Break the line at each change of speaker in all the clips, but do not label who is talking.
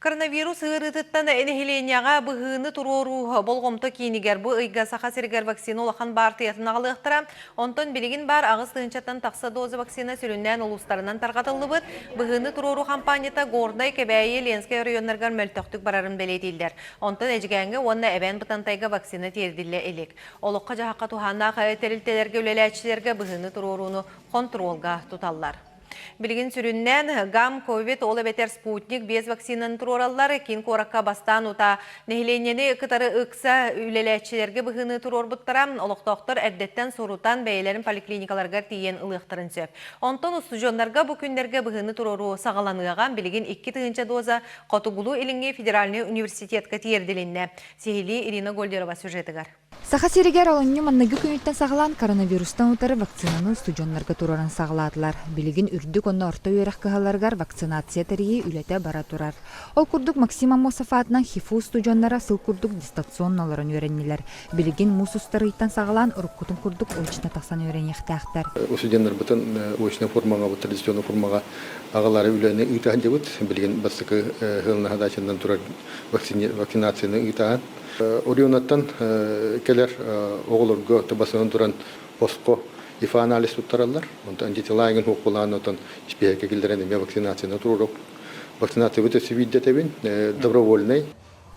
Коронавирус ыарыытыттан нэһилиэнньэҕэ быһыыны туруоруу болҕомто киинигэр бу ыйга Саха сиригэр вакцина улахан баартыйатын аҕалыахтара. Онтон билигин баар 8 тыһыынчаттан тахса доза вакцина сүрүннээн улуустарынан тарҕатыллыбыт. Быһыыны туруоруу хампаанньата Горнай, Кэбээйи, Ленскэй оройуоннарыгар мөлтөхтүк барарын бэлиэтииллэр. Онтон Эдьигээҥҥэ уонна Эбээн Бытантайга вакцина тиэрдиллэ илик. Олоххо-дьаһахха туһааннаах тэрилтэлэргэ үлэлээччилэргэ быһыыны туруорууну хонтуруолга туталлар. Билигин сүрүннээн ГАМ, ковид, ол эбэтэр Спутник 5 вакцинаны туруораллар. Киин куоракка бастаан утаа нэһилиэнньэни кытары ыкса үлэлээччилэргэ быһыыны туруорбуттара. Олохтоохтор эрдэттэн сурутан бэйэлэрин поликлиникаларыгар тиийэн ылыахтарын сөп. Онтон устудьуоннарга бу күннэргэ быһыыны туруоруу саҕаланыаҕа. Билигин 2 тыһыынча доза Хотугулуу-Илиҥҥи федеральнай университетка тиэрдилиннэ. Сиһилии Ирина Гольдерова сюжетыгар.
Саха сиригэр олунньу маҥнайгы күнүттэн саҕалаан коронавирустан утары вакцинаны устудьуоннарга туруоран саҕалаатылар. Билигин үрдүк уонна орто үөрэх кыһаларыгар вакцинация тэрийии үлэтэ бара турар. Ол курдук Максим Аммосов аатынан ХИФУ устудьуоннара сыл курдук дистанционно олорон үөрэннилэр. Билигин муус устар ыйтан саҕалаан уруккутун курдук очно тахсан үөрэниэхтээхтэр.
Устудьуоннарбытын очнай формаҕа, традиционнай формаҕа аҕалаары үлэни ыыта сылдьабыт. Билигин бастакы сылын хадаачыннан турар вакцинацияны ыытаан Орионаттан кэлэр оҕолорго табасынан туран босхо ИФА-анализ туттараллар. Онтон антитела эҥин хуоппулаан отон испииһэккэ киллэрэн эмиэ вакцинацияны туруорук. Вакцинациябыт өссө биирдэтэбин, добровольный.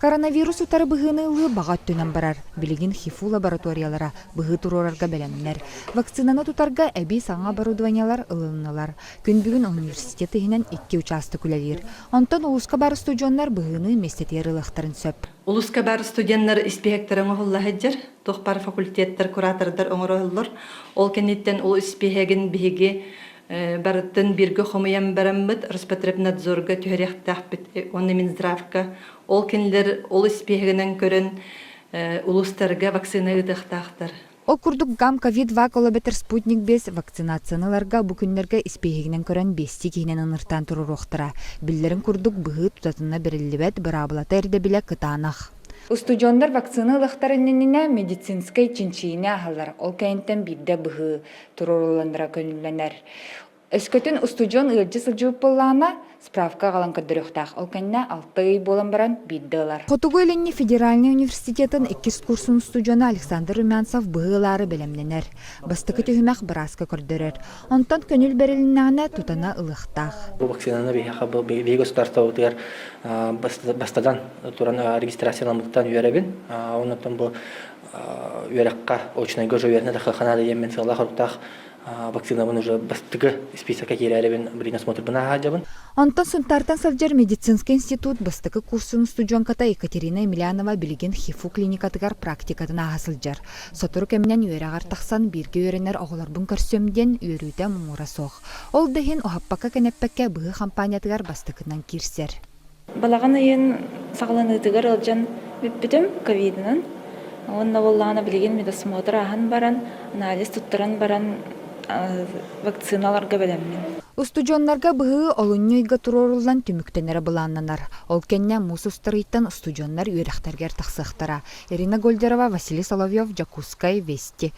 Коронавирус утары быһыыны ылыы баҕа өттүнэн барар. Билигин ХИФУ лабораториялара быһыы туруорарга бэлэмнэр. Вакцинаны тутарга эбии саҥа оборудованиелар ылыннылар. Күн бүгүн университет иһинэн икки учаастак үлэлиир. Онтон улууска баар устудьуоннар быһыыны миэстэтигэр ылыахтарын сөп.
Улууска баар студеннар испииһэктэрэ оҥоһулла сылдьар, туох баар факультеттар, куратордар оҥороһоллор. Ол кэнниттэн ол испииһэгин биһиги барытын бииргэ хомуйан бараммыт Роспотребнадзорга түһэриэхтээхпит уонна Минздравка. Ол кинилэр ол испииһэгинэн көрөн улуустарга вакцина ыытыахтаахтар.
Ол курдук ГАМ ковид-вак ол эбэтэр Спутник 5 вакцинацияны ыларга бу күннэргэ испииһэгинэн көрөн биэстии киһинэн ыҥыртаан туруоруохтара. Биллэрин курдук, быһыы тутатына бэриллибэт, быраабылата ирдэбилэ кытаанах. Устудьуоннар вакцина ылыахтарын иннинэ медицинскэй чинчийиини ааһаллар. Ол кэнниттэн биирдэ быһыы туруорулланара көҥүллэнэр. Өскөтүн устудьуон ыалдьа сылдьыбыт буоллаҕына, справка аҕалан көрдөрүөхтээх. Ол кэннэ 6 ый буолан баран биирдэ ылар. Хотугу-Илиҥҥи федеральнай университетын иккис курсун устудьуона Александр Румянцев быһыы ылаары бэлэмнэнэр. Бастакы түһүмэх бырааска көрдөрөр. Онтон көҥүл бэрилиннэҕинэ тутана ылыахтаах.
Бу вакцинаны биһиэхэ бу биһиги государствобытыгар бастатан туран регистрацияламмытыттан үөрэбин. Оннуттан бу үөрэххэ очнайга уже үөрэнэ тахыахха наада диэн сыаллаах-соруктаах вакцинабын уже бастакы списокка киирээрибин билигин осмотрбын ааһаадьабын.
Онтон Сунтаартан сылдьар медицинскэй институт бастакы курсун устудьуонката Екатерина Емельянова билигин ХИФУ клиникатыгар практикатын ааһа сылдьар. Сотору кэминэн үөрэҕэр тахсан бииргэ үөрэнэр оҕолорбун көрсүөм диэн үөрүүтэ муҥура суох. Ол да иһин уһаппакка-кэнэппэккэ быһыы хампаанньатыгар бастакынан киирсэр.
Балаҕан ыйын саҕаланыытыгар ыалдьан бүппүтүм ковидынан. Уонна буоллаҕына билигин медосмотр ааһан баран, анализ туттаран баран вакциналарга бэлэммин.
Устудьуоннарга быһыы олунньу ыйга туруоруллан түмүктэнэрэ былааннанар. Ол кэннэ муус устар ыйтан устудьуоннар үөрэхтэригэр тахсыахтара. Ирина Гольдерова, Василий Соловьев, Дьокуускай, Вести.